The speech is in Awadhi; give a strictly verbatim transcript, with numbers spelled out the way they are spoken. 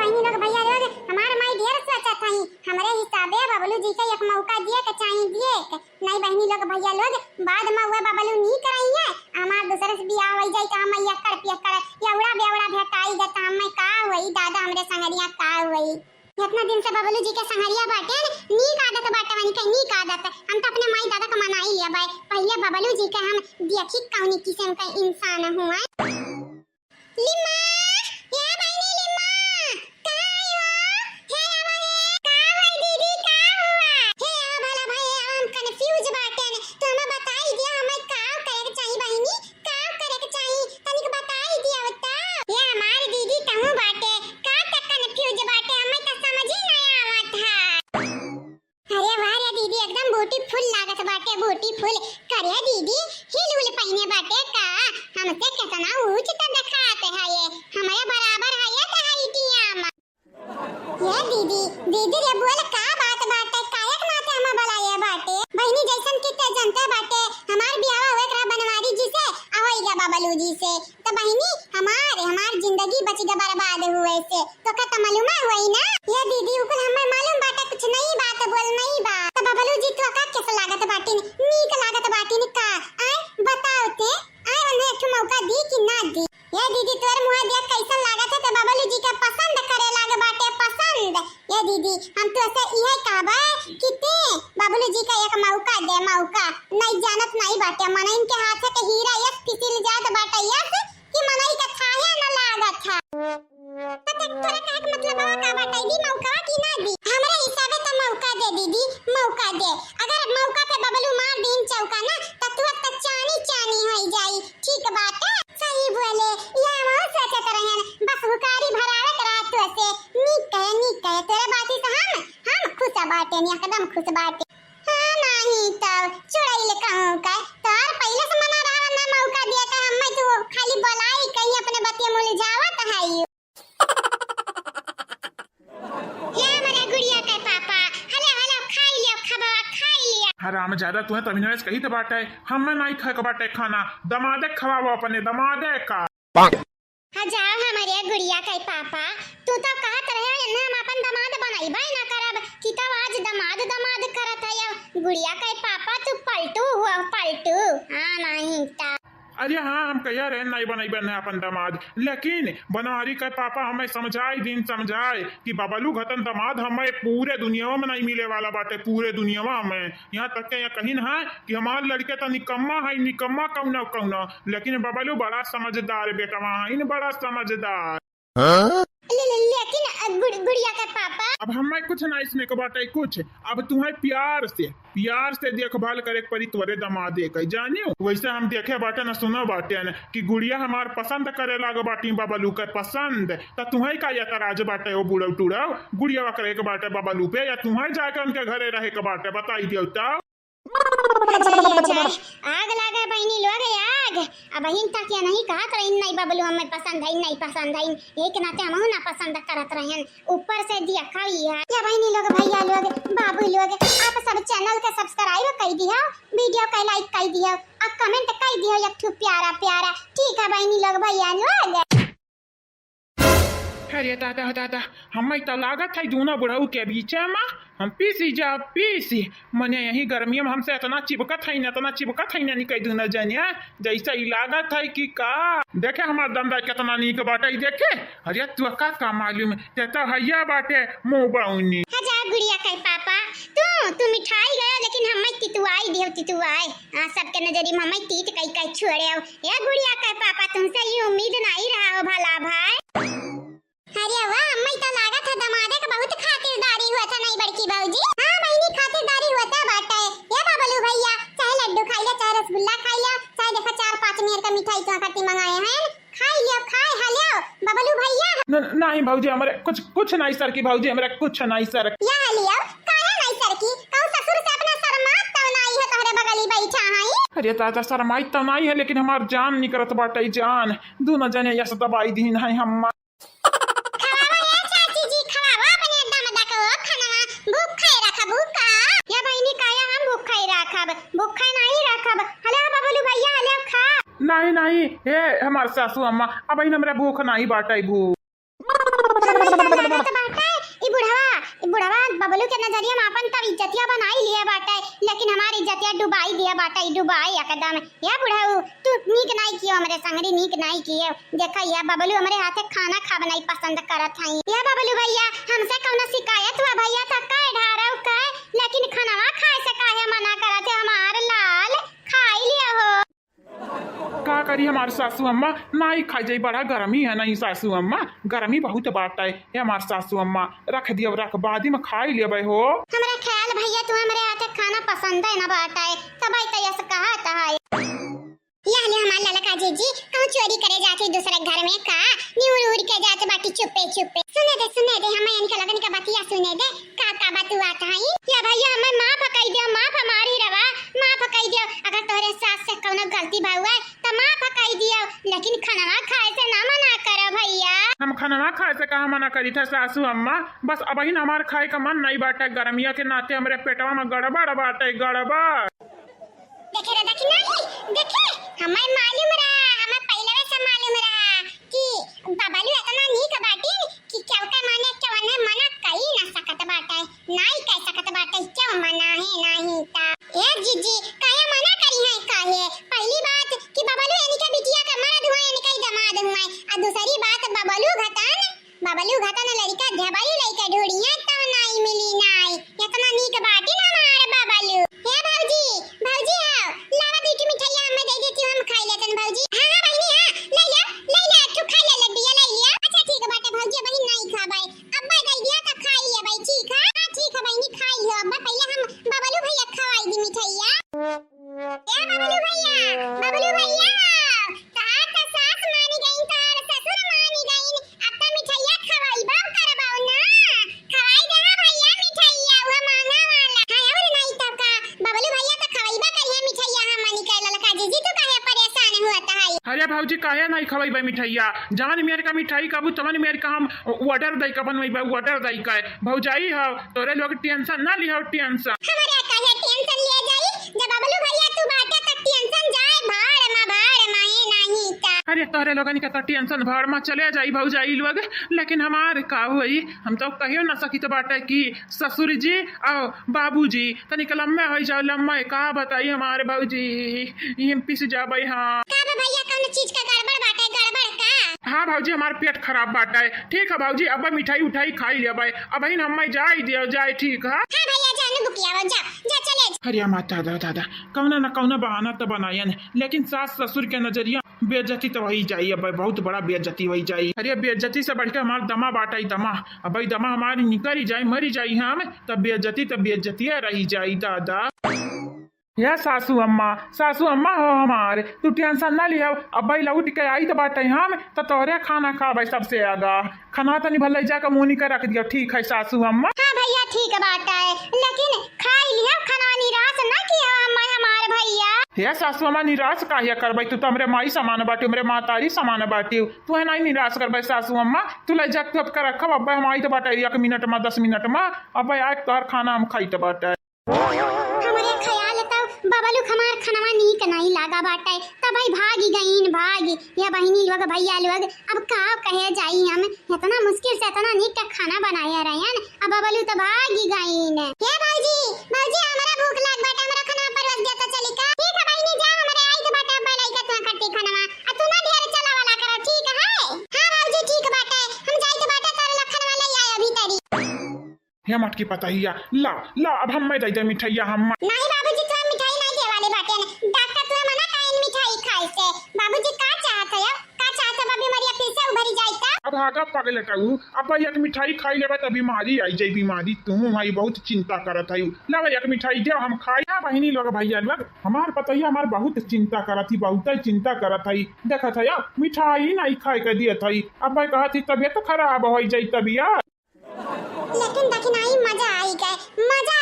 बहिनी लोग, भैया लोग, हमार माई ढेर सोचत हई, हमरे हिसाबे बबलू जी के एक मौका दिए के चाही, दिए के। नहीं बहिनी लोग, भैया लोग, बाद में उहे बबलू नीक रही है, हमार दूसरे से बियाह हो जाई तो हम यक्कड़ पियक्कड़, एवड़ा बेवड़ा भेटाई जाता, हमें का होई दादा, हमरे संगरिया का होई। इतना दिन से बबलू जी के संगरिया बाटे, नीक आदत बाटे, वनी के नीक आदत। हम तो अपने माई दादा का मनाई लिया बाय, पहले बबलू जी के हम देखी कौनी किस्म का इंसान हुआ। लिम्मा, ए बहिनी लिम्मा, का आई हो? हे आवा हे, का होई दीदी, का हुआ? हे आवा भला भाई, आवा, हम confuse बाटेन, तो हमें बताई दिया, हमें का करे के चाही बहिनी, का करे के चाही, तनिक बताई दिया बता। ये हमार दीदी कहूँ बाटे, का तक confuse बाटे, हमें तो समझ ही नहीं आवत है। अरे वाह रे दीदी, एकदम beautiful लागत बाटे, beautiful। करे दीदी, heel उल पहिने बाटे का? हमसे केतना ऊंच त देखात है ये, हमरे बराबर है ये त height-इया में। ये दीदी, दीदी रे बोल का बात बाटे, काहे के नाते हमें बुलाए बाटे? बहिनी जैसन कि ते जनते बाटे, हमार बियाह हुए करा बनवारी जी से, आ होई गया बबलू जी से। त बहिनी, हमार, हमार जिंदगी बच गया बर्बाद हुए से। तो का त मालूम हुई ना? ये दीदी, उकुल हमें मालूम बाटे, कुछ नई बात बोल, नई बात। त बबलू जी तो का कैसे लागत बाटिन? नीक लागत बाटिन का? आय, बताओ ते, आय, उन्हें एक ठो मौका दी कि ना दी? ये दीदी, तोर मुँह देख कैसन लागत है, त बबलू जी का पसंद करे लाग बाटे, पसंद। ये दीदी, हम तो से इहे कहबे कि ते बबलू जी का एक मौका दे, मौका। नहीं जानत नहीं बाटे, मनइन के हाथ के हीरा यस फिसिल जात बाटे यस, कि मनई के थाहे न लागत है। त ते तोरा कहे के मतलब बा का बाटे, दी मौका कि ना दी? हमरे हिसाबे त मौका दे दीदी, मौका दे। अगर मौका पे बबलू मार दीन चौका ना, त तू त चानी चानी होई जाई। ठीक बात है, सही बोले। ये हम सोचत रहन, बस हुकारी भरावे के रहा तो से। नीक कहे, नीक कहे, तोरे बाती से हम, हम खुश बाटे, एकदम खुश बाटे। हाँ, नाही तब चुड़ैल कहूँ का, तोर पहिले से मना रहा ना मौका दिया का, हम्मे तू खाली बोलाई कहीं अपने बतिया मुलझावत है। हे हमरे गुड़िया के पापा, हेलो, हेलो, खाई लियो, खबवा खाई लियो। हरामजादा, तुहे तभी नरेश कही त बाटे, हम्मे नाही खाए के बाटे खाना, दमादे खवावो अपने दमादे का। हाँ, जाओ हमरे गुड़िया के पापा, तू तो कहत रहे हो, इन्हें हम अपन दामाद बनइबे ना करब, कि तब आज दामाद, दामाद करत है। अब गुड़िया के पापा, तू पलटू हुआ, पलटू। हाँ, नहीं तो। अरे हाँ, हम कहिया रहे नहीं बनइबे ना अपन दामाद, लेकिन बनवारी के पापा हमें समझाई दिन समझाए कि बबलू घतन दामाद हमें पूरे दुनिया में नहीं मिले वाला बाटे, पूरे दुनिया में। यहाँ तक के यहाँ कहिन है कि हमार लड़के तो निकम्मा है, निकम्मा कौनो कौनो, लेकिन बबलू बड़ा समझदार बेटवा है, बड़ा समझदार। हाँ? ले, ले, लेकिन, अ, गुड़-, गुड़िया के पापा। अब हमें कुछ नहीं सुने के बाटे कुछ, अब तुम्हें प्यार से, प्यार से देखभाल करे के पड़ी तोरे दमादे के, जानियो। वैसे हम देखे बाटे न सुनो बाटे न कि गुड़िया हमार पसंद करे लाग बाटी बबलू के पसंद, त तुम्हें का एतराज बाटे ओ बुढ़ऊ टुड़ऊ? गुड़िया करे के बाटे बबलू पे या तुम्हें जाके उनके घरे रहे के बाटे, बताई दियो तो। अजय, अजय, आग लागे बहिनी लोग, आग। अबहिन तक ये नहीं कहत रहिन, "नहीं बबलू, हमें पसंद है, नहीं पसंद है।" यही के नाते हमहू ना पसंद करत रहन। ऊपर से दिया खाई है। या बहिनी लोग, भैया लोग, बाबू लोग, आप सब channel के subscribe कई दियो, video के like कई दियो, और comment कई दियो एक ठो प्यारा प्यारा। ठीक है बहिनी लोग, भैया लोग। अरे दादा, दादा, हमें तो लागत है दोनों बुढ़ऊ के बीच में हम पीसी जा, पीसी। मने यही गर्मी में हमसे इतना चिपकत है न, इतना चिपकत है न, निकल दोनों जने, जैसे ही लागत है कि का। देखे हमार दंदा कितना नीक बाटे, ई देखे। अरे तू का, का मालूम, ते तो हैया बाटे मुंह बउनी। हाँ जा गुड़िया के पापा, तू, तू मिठाई गयो, लेकिन हमें तितुआई दियो, तितुआई। हाँ, सबके नजरी में हमें तीत कई कई छोड़े हो। ए गुड़िया के पापा, तुमसे ये उम्मीद नहीं रहा हो भला भाई। अरे वाह, अम्मा, ई तो लागत है दमादे के बहुत खातिरदारी हुआ था, नहीं बड़की भौजी? हाँ बहिनी, खातिरदारी हुआ था बाटे। ये बबलू भैया, चाहे लड्डू खाई ले, चाहे रसगुल्ला खाई ले, चाहे देखो चार पाँच मेर का मिठाई तो खाती मंगाए हैं, खाई लियो, खाए हा लियो, बबलू भैया। न-, नहीं भौजी, हमरे कुछ, कुछ नहीं सर की भौजी, हमरे कुछ नहीं सर। या लियो, काहे नहीं सर की? कहूँ ससुर से अपना शर्मात तो नहीं है, तोहरे बगली बैठा है। अरे दादा, शर्माई तो नहीं है, लेकिन हमार जान निकरत बाटे, जान। दोनों जने यस दबाई दीन है हम। खवावा ए चाची जी, खवावा अपने दमाद को खनवा, भूखे रखबू का? या बहिनी, काया हम भूखे रखब? भूखे नहीं रखब। हले बबलू भैया, हले खा। नहीं, नहीं, हे हमार सासू अम्मा, अबहिन हमरा भूख नहीं बाटे, भूख। हमें लागत बाटे, ई बुढ़वा, ई बुढ़वा बबलू के नजरिया में आपन तब इज्जतिया बनाई लिया बाटे, लेकिन हमार इज्जतिया डुबाई दिया बाटे, डुबाई एकदम। या बुढ़ऊ, तू नीक नाई कियो, हमरे संगरी नीक नाई कियो। देखा, या बबलू हमरे हाथे खाना खाब नाई पसंद करत हई। या बबलू भैया, हमसे कौनो शिकायत हुआ भैया, त कह ढारव कह, लेकिन खानवा खाए से काहे मना करत है हमार लाल? खाई लिया हो। का करी हमार सासू अम्मा, नाई खाई जाई, बड़ा गर्मी है नहीं सासू अम्मा, गर्मी बहुत बाटे। हे हमार सासू अम्मा, रख दियो, रख, बाद में खाई लेबे हो। हमरा ख्याल भैया तू हमरे हाथे खाना पसंद है ना बाटे, तब आई तैया से कहा तहाई। यह ले हमार ललका जीजी, कहूँ चोरी करे जात ही दूसरे घर में का? निहुर उड़ के जात बाटी चुप्पे चुप्पे। सुने दे, सुने दे, हमें इनका लगन का बतिया सुने दे, का का बतुआत हई? या भैया हमें माफ कई दियो, माफ हमारी रवा, माफ कई दियो। अगर तोहरे सास से कौनो गलती भा हुआ है, त माफ कई दियो, लेकिन खनवा खाए से ना मना करो भैया। हम खनवा खाए से कहाँ मना करी था सासू अम्मा? बस अबहिन हमार खाए का मन नहीं बाटे, गर्मिया के नाते हमरे पेटवा में गड़बड़ बाटे, गड़बड़। देखे रे, देखी नहीं, देखे, हमें मालूम रहा, हमें पहले से मालूम रहा कि बबलू इतना नीक बाटिन कि केहू के माने केहू ने मना कई ना सकत बाटे, नाई कह सकत बाटे, क्यों मना है नहीं ता। ए जीजी, काहे मना करी है, काहे? पहली बात कि बबलू इनके बिटिया के मर्द हुआ, इनके ही दामाद हुआ, और दूसरी बात बबलू घतन बबलू घतन लड़का झबरी लइके ढूढ़िया तब नाई मिली नाई। इतना नीक बाटिन हमार बबलू। हे भौजी, भौजी आओ, लावा दू ठो मिठाइया हमें दे देती, हम खाई लेतन भौजी। हाँ, हाँ बहिनी, हाँ, ले लिया, ले लिया, तू खाई ले लड्डिया, ले लिया। अच्छा ठीक बाटे भौजी, बहिन नाई खाबे, अब्बा दे दिया त खाई लेबे, ठीक है? हाँ ठीक है बहिनी, खाई लियो अब्बा, पहले हम बबलू भैया खवाई दी मिठाइया। ए बबलू भैया, बबलू भैया, तहार त सास मानी गईन, तहार ससुर मानी गईन, अब त मिठाइया खवइबो करबो ना। खवाई दे हाँ भैया मिठाइया, वो मांगा वाला। हाँ और नहीं तब का, बबलू भैया त खवइबा करिहे मिठाइया, हम मानी के ललका जीजी, तू काहे परेशान हुआ तहाई? अरे भौजी, काहे नहीं खवइबे मिठाइया? जवन मेर का मिठाई कहबू, तवन मेर का हम order दई का बनवइबे, order दई का। भौजाई हो, तोरे लोग tension ना लिहो, tension। हमरे काहे tension ले जाई? जब बबलू भैया तू बाटे त tension जाए भाड़ मा, भाड़ मा, ए नाही त। अरे तोरे लोगन के त tension भाड़ मा चले जाई भौजाई लोग, लेकिन हमार का होई? हम तो कहियो ना सकित बाटे कि ससुर जी और बाबूजी तनिक लम्बे होई जाओ, लम्बे। का बताई हमार भौजी, ई हम पिस जाबे हाँ। का बा भैया, कौनो चीज का गड़बड़ बाटे, गड़बड़ का? हाँ भौजी, हमार पेट खराब बाटे। ठीक है भौजी, अब मिठाई उठाई खाई लेबे, अबहिन हमें जाए दियो, जाए, ठीक है? हाँ भैया, जा नु बुकिया, जा, जा, चले जा। अरे माँ, दादा, दादा, कौनो न कौनो बहाना तो बनायन, लेकिन सास ससुर के नजरिया बेइज्जती तो होई जाई, अब बहुत बड़ा बेइज्जती होई जाई। अरे बेइज्जती से बढ़ के हमार दमा बाटे, दमा। अब भाई दमा हमारी निकल ही जाई, मरी जाई हम, तब बेइज्जती तो बेइज्जतिया रही जाई दादा। हे सासू अम्मा, सासू अम्मा हो हमार, तू tension ना लिहो, अब भाई लौट के आई त बाटे हम, त तोहरे खाना खाबे सबसे आगा। खाना तनी भले जाके मुनी के रख दियो, ठीक है सासू अम्मा? हाँ भैया, ठीक बाटे, लेकिन खाई लियो, खाना निराश ना कियो अम्मा हमार भैया। हे सासू अम्मा, निराश काहे करबे? तू तो हमरे माई समान बाटी, हमरे मातारी समान बाटी, तू है नहीं निराश करबे सासू अम्मा। तू ले जा, तू अब का रखब, अब हम आई त बाटे एक मिनट मा, दस मिनट मा, अब आए तोहर खाना हम खाई त बाटे। हमरे ख्याल त बबलू हमार खनवा नीक नहीं लागा बाटे, तब भाई भागी गईन, भागी। या बहिनी लोग, भैया लोग, अब का कहे जाई हम, इतना मुश्किल से इतना नीक के खाना बनाए रहन, अब बबलू त भागी गईन। हे भौजी, भौजी हमरा भूख लाग बाटे, हमरा खनवा परस दे त चली का? ठीक है बहिनी, जा हमरे आई त बाटे, अब लइका तू कट्टी खनवा, आ तू ना ढेर चला वाला करो, ठीक है? हाँ भौजी ठीक बाटे, हम जाई त बाटे तोरे ला खनवा ले आए अभी तरी। हे मटकी पतहिया, ला, ला, अब हम्मे दे दे मिठाइया, हम्मे। नहीं बाबूजी, तोहे मिठाई नहीं दे वाले बाटे ने। डॉक्टर तोहे मना करेन मिठाई खाए से। बाबूजी का चाहत है अब? का चाहत है, बीमारिया फिर से उभरी जाई त? अब आगा पगले टऊ, अब एक मिठाई खाई लेबे त बीमारी आई जाई, बीमारी। तू भाई बहुत चिंता करत है। ला एक मिठाई दे, हम खाई। हाँ बहिनी लोग, भैया लोग, हमार पतहिया हमार बहुत चिंता करत ही, बहुत ही चिंता करत है। देखत है, मिठाई नहीं खाए के दियत है। अब मैं कहत ही तबियत खराब हो जाई तबियत। लेकिन दखिनाई मजा आई गए, मजा